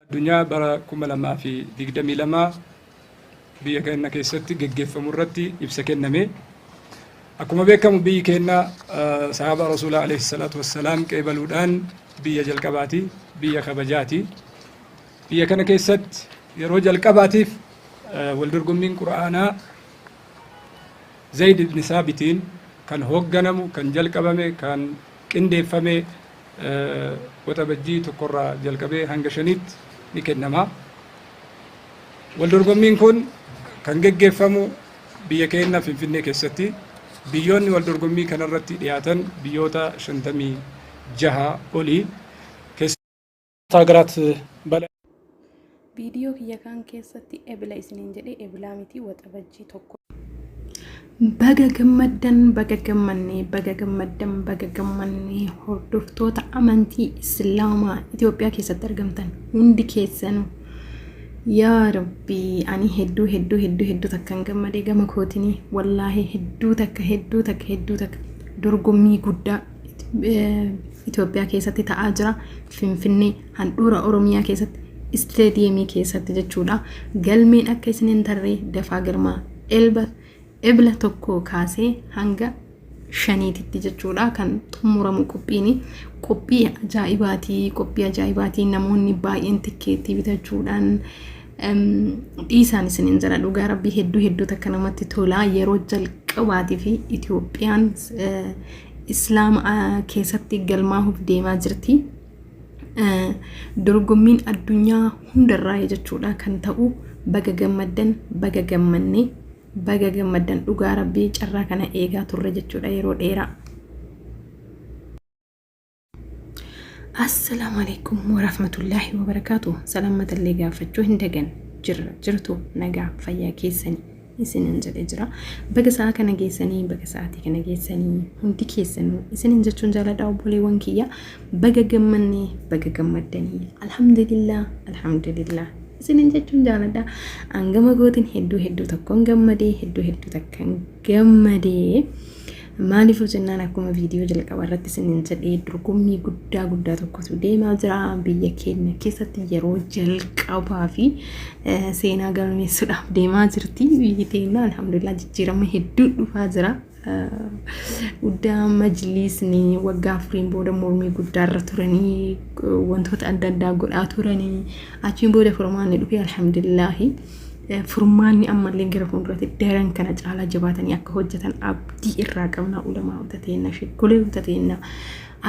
Addunyaa bara 2022 biyya keenya keessatti geggeeffamu irratti ibsa kenname. Akkuma beekamu biyyi keenya sahaaba Rasuulaa alayhi salaatu wassalaam qeebaluudhaan biyya jalqabaati, biyya kabajaati. Biyya kana keessatti yeroo jalqabaatiif wal dorgommiin Qur'aanaa Zayd ibn Saabitiin kan hoogganamu, kan jalqabame, kan qindeeffame Waxabajjii tokkorraa jalqabee hanga shaniitti ni kennama. Wal dorgommiin kun kan geggeeffamu biyya keenya Finfinnee keessatti. Biyyoonni wal dorgommii kanarratti dhiyaatan biyyoota 56 oli. ሀገራት በላይ Viidiyoo kiyya kaan keessatti ebla isiniin jedhe eblaa miti waxabajjii tokko. Baga gammaddan baga gammanne baga gammaddan baga gammanne hordoftoota amantii Islaamaa Itoophiyaa keessatti argamtan hundi keessanuu yaa rabbi ani hedduu hedduu hedduu hedduu takkan gammadee gama kootinii wallaahi hedduu takka hedduu takka hedduu takka dorgommii guddaa Itoophiyaa keessatti ta'aa jira. Finfinnee handhuura Oromiyaa keessatti isteediyeemii keessatti jechuudha. Galmeen akka isin hin tarree dafaa girmaa elba ebla tokko kaasee hanga shaniititti jechuudha kan xumuramu qophiin qophii ajaa'ibaatii qophii ajaa'ibaatii namoonni baay'een tikkeettii bitachuudhaan dhiisaan isiniin jira dhugaa rabbii hedduu hedduu takka namatti tolaa yeroo jalqabaatii fi Itoophiyaan Islaama keessatti galmaahuuf deemaa jirti. Dorgommiin addunyaa hundarraa jechuudha kan ta'u baga gammaddan baga gammanne baga gammaddan dhugaa rabbii carraa kana eegaa turre jechuudha yeroo dheeraa. Assalaamu alaikum warahmatullaahi wabarakaatu. Salaammatallee gaafachuu hin dagan jirra jirtu nagaa fayyaa keessanii isinin jedhe jira. Baga sa'a kana geessanii baga sa'aatii kana geessanii hundi keessanuu isinin jechuun jaaladha obboleewwan kiyya. Baga gammannee baga gammaddanii alhamdulillah alhamdulillah isinin jechuun jaaladha. Hangama gootin hedduu hedduu tokkoon gammadee hedduu hedduu takkan gammadee. Maaliif jennaan akkuma viidiyoo jalqaba irratti isinin jedhee dorgommii guddaa guddaa tokkotu deemaa jira biyya keenya keessatti yeroo jalqabaa fi seenaa galmeessuudhaaf deemaa jirti biyyi teenya alhamdulillah jijjiirama hedduu dhufaa jira. Guddaa majliisni waggaa afuriin booda mormii guddaarra turanii wantoota adda addaa godhaa turanii achiin booda furmaanni dhufee alhamdulillaahi. Furmaanni ammallee gara fuulduraatti daran kana caalaa jabaatanii akka hojjetan abdii irraa qabna ulamaa'ota teenna sheekkoleewota teenna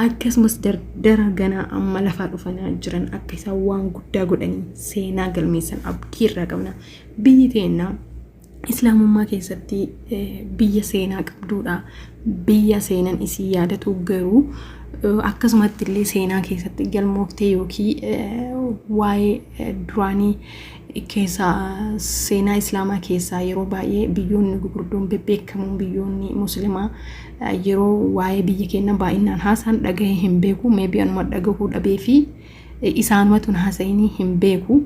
akkasumas dardara ganaa amma lafaa dhufanaa jiran akka isaan waan guddaa godhanii seenaa galmeessan abdii irraa qabna biyyi teenna islaamummaa keessatti biyya seenaa qabduudha biyya seenan isii yaadatu garuu akkasumatti illee seenaa keessatti galmooftee yookiin waa'ee duraanii keessaa seenaa islaamaa keessaa yeroo baay'ee biyyoonni gurguddoon bebbeekamoon biyyoonni muslimaa yeroo waa'ee biyya keenya baay'inaan haasaan dhagahee hin beeku meebii anuma dhagahuu dhabee fi isaanumatu haasa'inii hin beeku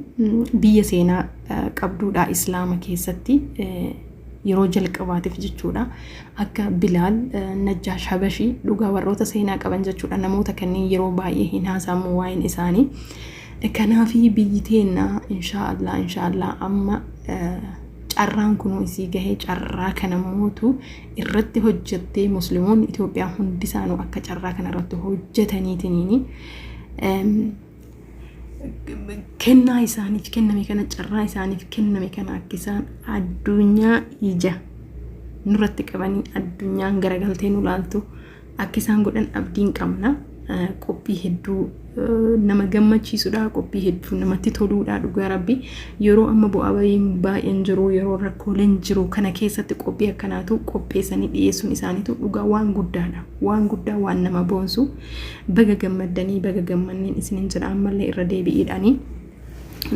biyya seenaa qabduudha islaama keessatti yeroo jalqabaatiif jechuudha akka Bilaal Najjaash Habashii dhugaa warroota seenaa qaban jechuudha namoota kanneen yeroo baay'ee hin haasa'amu waa'een isaanii. Kanaafi biyyi teenna inshaallah inshaallah amma carraan kunuu isii gahee carraa kana mootu irratti hojjattee musliimoonni Itoophiyaa hundi isaanuu akka carraa kana irratti hojjetaniitiniini kennaa isaaniif kenname kana carraa isaaniif kenname kana akka isaan addunyaa ija nurratti qabanii addunyaan garagaltee nu laaltu akka isaan godhan abdiin qabna. Qophii hedduu nama gammachiisudha. Qophii hedduu namatti toluudha dhugaa rabbi. Yeroo amma bu'aa bahiin baay'een jiru yeroo rakkooleen jiru kana keessatti qophii akkanaatu qopheessanii dhiyeessuun isaaniitu dhugaa waan guddaadha. Waan guddaa waan nama boonsu. Baga gammaddanii baga gammanneen isinin jedha ammallee irra deebi'iidhaanii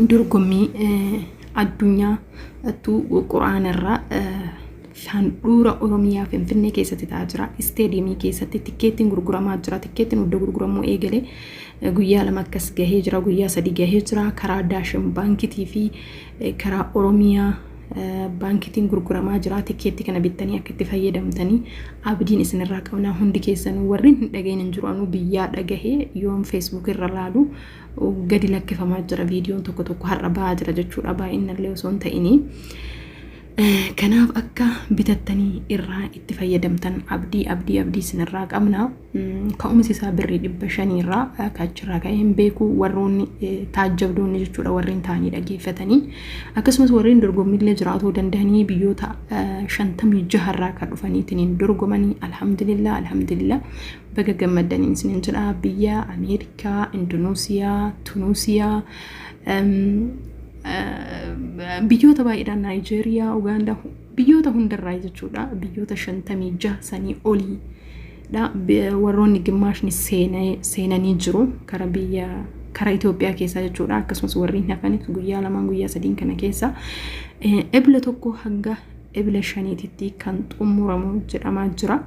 dorgommii addunyaa tu quraana irraa handhuura Oromiyaa Finfinnee keessatti ta'aa jira. Isteediyeemii keessatti tikkeettiin gurguramaa jira. Tikkeettiin hunda gurguramuu eegale guyyaa lama akkas gahee jira. Guyyaa sadi gahee jira. Karaa Daashin Baankitii fi karaa Oromiyaa baankitiin gurguramaa jira. Tikkeettii kana bittanii akka itti fayyadamtanii abdiin isinirraa qabnaa hundi keessanuu warri hin dhagahin hin jiru anuu biyyaa dhagahee yoon feesbuuk irra laalu Gadi lakkifamaa jira, viidiyoon tokko tokko har'a ba'aa jira jechuudha, baay'inallee osoo hin ta'inii. Kanaaf akka bitattanii irraa itti fayyadamtan abdii isinirraa qabna. Ka'umsi isaa birrii 500 irraa akka achirraa ka'ee hin beeku, warroonni taajjabdoonni jechuudha, warreen ta'anii dhageeffatanii, akkasumas warreen dorgommiillee jiraatuu danda'anii, biyyoota 56 irraa kan dhufaniitiin dorgomanii. Alhamdulillah, alhamdulillah, baga gammaddaniin isinin jedha. Biyya Ameerikaa, Indoneesiyaa, Tunuusiyaa, biyyoota baay'eedhaan, Naayijeeriyaa, Ugaandaa, biyyoota hundarraa jechuudha. Biyyoota 56 sanii olii dha. Warroonni gimmaashni seenanii jiru kara biyya kara Itoophiyaa keessaa jechuudha. Akkasumas warreen hafanis guyyaa 2n guyyaa 3n kana keessa Ebla 1 hanga Ebla 5titti kan xumuramu jedhamaa jira.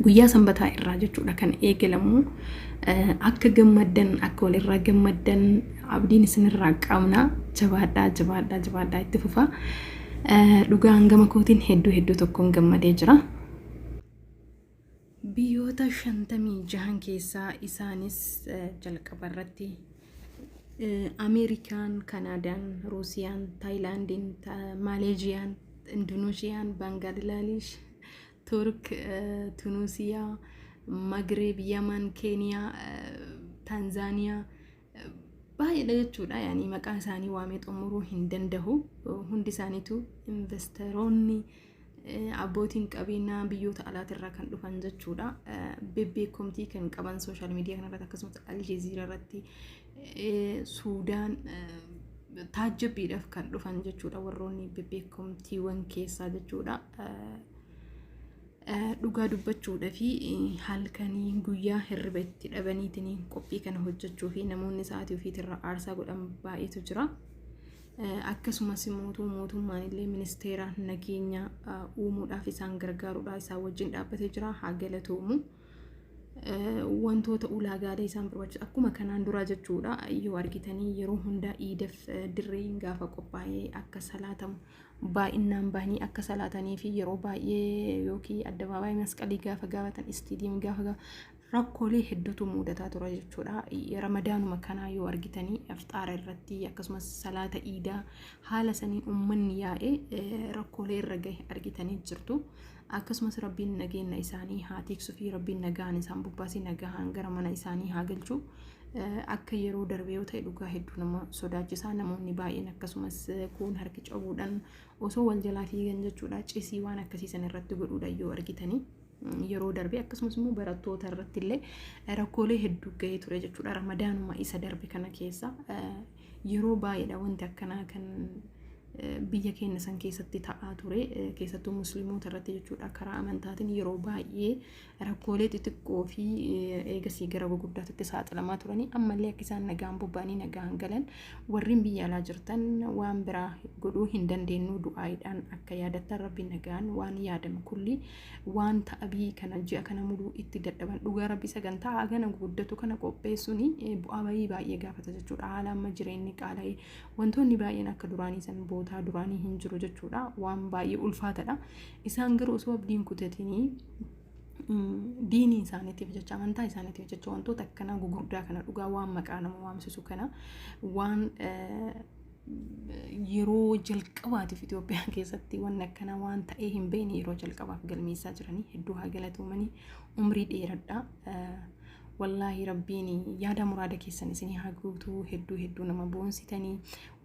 Guyyaa Sanbataa irraa jechuudha kan eegalamu. Akka gammaddan, akka walirraa gammaddan abdiin isinirraa qabna. Jabaadhaa, jabaadhaa, jabaadhaa, itti fufa. Dhugaan gama kootiin hedduu hedduu tokkoon gammadee jira. Biyyoota 56n keessaa isaanis jalqaba irratti Ameerikaan, Kanaadaan, Ruusiyaan, Taayilaandiin, Maaleeziyaan, Indoneeshiyaan, Baangaadilaalish, Turk, Tunuusiyaa, Magreeb, Yaman, Keeniyaa, Taanzaaniyaa, baay'eedha jechuudha. Yaani maqaa isaanii waamee xumuruu hin danda'u. Hundi isaaniitu investeroonni, abbootiin qabeenyaa biyyoota alaatirraa kan dhufan jechuudha. Bebbeekomtii kan qaban social media kanarratti, akkasumas Aljeziira irratti, Suudaan taajjabbiidhaaf kan dhufan jechuudha, warroonni bebbeekomtiiwwan keessaa jechuudha. Dhugaa dubbachuudha fi halkanii guyyaa hirriba itti dhabaniitiin qophii kana hojjechuu fi namoonni sa'aatii ofiitirraa aarsaa godhan baay'eetu jira. Akkasumas mootummaan illee ministeera nageenya uumuudhaaf isaan gargaaruudhaaf isaan wajjin dhaabbatee jira, haa galatoomu. Wantoota ulaagaalee isaan barbaachisu akkuma kanaan duraa jechuudha, yoo argitanii yeroo hundaa iidaf dirreen gaafa qophaa'ee akka salaatamu baay'inaan bahanii akka salaatanii fi yeroo baay'ee yookiin addabaabaayii Masqalii gaafa gaafatan, istiidiyeemii gaafa rakkoolee hedduutu mudataa ture jechuudha. Ramadaanuma kanaa yoo argitanii afxaara irratti, akkasumas salaata iidaa haala saniin uummanni yaa'ee rakkoolee irra gahe argitanii jirtu. Akkasumas Rabbiin nageenya isaanii haa tiksuu fi Rabbiin nagaan isaan bobbaasee nagaan gara mana isaanii haa galchu. Akka yeroo darbe yoo ta'e dhugaa hedduu nama sodaachisaa, namoonni baay'een akkasumas kuun harki cabuudhaan osoo wal jalaa fiigan jechuudha, cisii waan akkasiisan irratti godhuudha yoo argitanii. Yeroo darbe akkasumas immoo barattoota irratti illee rakkoolee hedduu gahee ture jechuudha. Ramadaanuma isa darbe kana keessa yeroo baay'eedha wanti akkanaa kan biyya keenya san keessatti ta'aa ture, keessattuu Musliimoota irratti jechuudha. Karaa amantaatiin yeroo baay'ee rakkoolee xixiqqoo fi eegasii gara gurguddaatti saaxilamaa turanii, ammallee akka isaan nagaan bobba'anii nagaan galan, warreen biyya alaa jirtan waan biraa godhuu hin dandeenyu, du'aayiidhaan akka yaadattan, Rabbiin nagaan waan yaadan kulli waan ta'abii kana ji'a kana muduu itti dadhaban. Dhugaa Rabbi, sagantaa hagana guddatu kana qopheessuun bu'aa bayii baay'ee gaafata jechuudha. Haala amma jireenyi qaala'ee, wantoonni baay'een akka duraanii san bootaa duraanii hin jiru jechuudha, waan baay'ee ulfaatadha. Isaan garuu osoo abdiin kutatinii diinii isaaniitiif jecha, amantaa isaaniitiif jecha, wantoota akkanaa gugurdaa kana, dhugaa waan maqaa nama waamsisu kana, waan yeroo jalqabaatiif Itoophiyaa keessatti wanni akkanaa waan ta'ee hin beekne yeroo jalqabaaf galmeessaa jiranii, hedduu haa galatoomanii, umrii dheeradha. Wallaahi Rabbiin yaada muraada keessan isinii haa guutuu. Hedduu hedduu nama boonsitanii.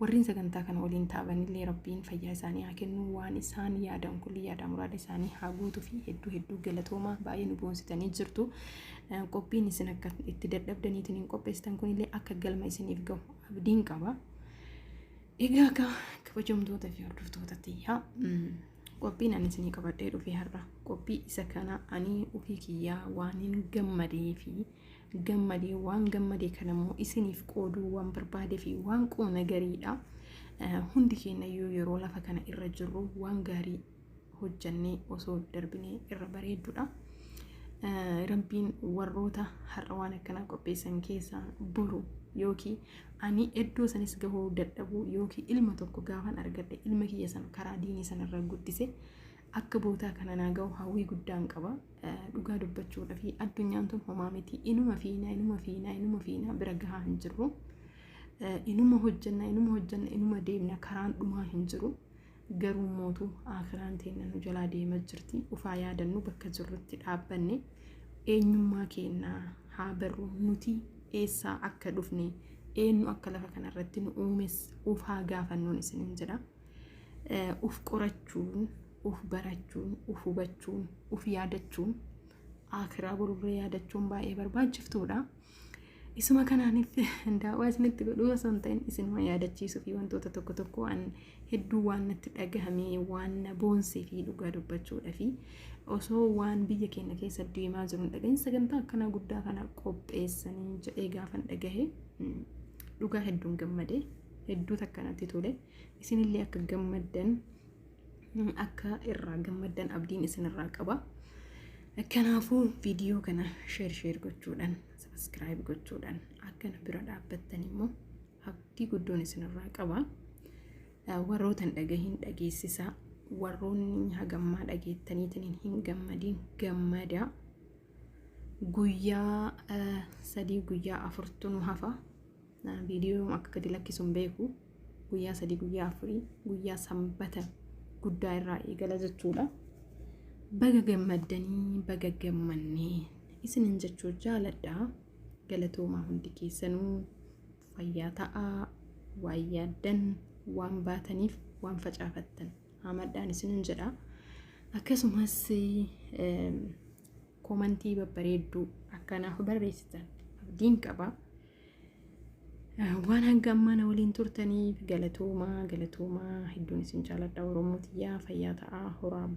Warreen sagantaa kana waliin taabanillee Rabbiin fayyaa isaanii haa kennu, waan isaan yaadan kulli yaada muraada isaanii haa guutuu fi hedduu hedduu galatooma, baay'ee nu boonsitanii jirtu. Qophiin isin akka itti dadhabdaniitiin hin qopheessitan kunillee akka galma isiniif gahu abdiin qaba. Egaa akka kabajamtoota fi hordoftoota tiyyaa, qophiin ani isinii qabadhee dhufe har'a qophii isa kana. Ani ofii kiyyaa waan hin gammadee fi gammadee, waan gammadee kanammoo isiniif qooduu waan barbaadee fi waan qoona gariidha. Hundi keenya iyyuu yeroo lafa kana irra jirru waan gaarii hojjannee osoo darbinee irra bareedduudha. Rabbiin warroota har'a waan akkanaa qopheessan keessaa boru yookiin ani iddoo sanis gahuu dadhabuu yookiin ilma tokko gaafan argadhe, ilma kiyya san karaa diinii sanarra guddise akka bootaa kana naa gahu hawwii guddaan qaba. Dhugaa dubbachuudha fi addunyaan tun homaa miti, inuma fiinaa, inuma fiinaa, inuma fiinaa, bira gahaa hin jirru. Inuma hojjanna, inuma hojjanna, inuma deemna, karaan dhumaa hin jiru. Garuu mootu akiraan teenya nu jalaa deemaa jirti. Ufaa yaadannu, bakka jirrutti dhaabbanne eenyummaa keenya haa barru, nuti eessaa akka dhufne, eenyu akka lafa kanarratti nu uumes ufaa gaafannuun isinin jedha. Uf qorachuun, uf barachuun, uf hubachuun, uf yaadachuun, akiraa borurree yaadachuun baay'ee barbaachiftuudha. Isuma kanaaniif daawwaa isinitti godhuu osoo hin ta'in isinuma yaadachiisuu fi wantoota tokko tokko waan hedduu waan natti dhagahame, waan na boonsee fi dhugaa dubbachuudha fi osoo waan biyya keenya keessa deemaa jiru hin dhagahin sagantaa akkanaa guddaa kana qopheessanii jedhee gaafan dhagahe dhugaa hedduun gammade, hedduu takka natti tole. Isinillee akka gammaddan, akka irraa gammaddan abdiin isinirraa qaba. Kanaafuu viidiyoo kana share share gochuudhaan, subscribe gochuudhaan akka na bira dhaabbattan immoo abdii guddoon isinirraa qaba. Warroota hin dhagahin dhageessisaa. Warroonni hagammaa dhageettaniitiin hin gammadiin gammadaa. Guyyaa 3, guyyaa 4tu nu hafa. Viidiyoo akka gadi lakkisu hin beeku. Guyyaa 3, guyyaa 4, guyyaa Sanbata guddaa irraa eegala jechuudha. Baga gammaddanii, baga gammannee isinin jechuu jaaladha. Galatoomaa hundi keessanuu, fayyaa ta'aa, waan yaaddan, waan baataniif, waan facaafattan hamadhaan isinin jedha. Akkasumas koomantii babbareedduu akkanaaf barreessitan abdiin qaba. Waan hanga ammaa na waliin turtaniif galatoomaa, galatoomaa, hedduun isin jaaladha. Oromoo tiyyaa, fayyaa ta'aa, horaa.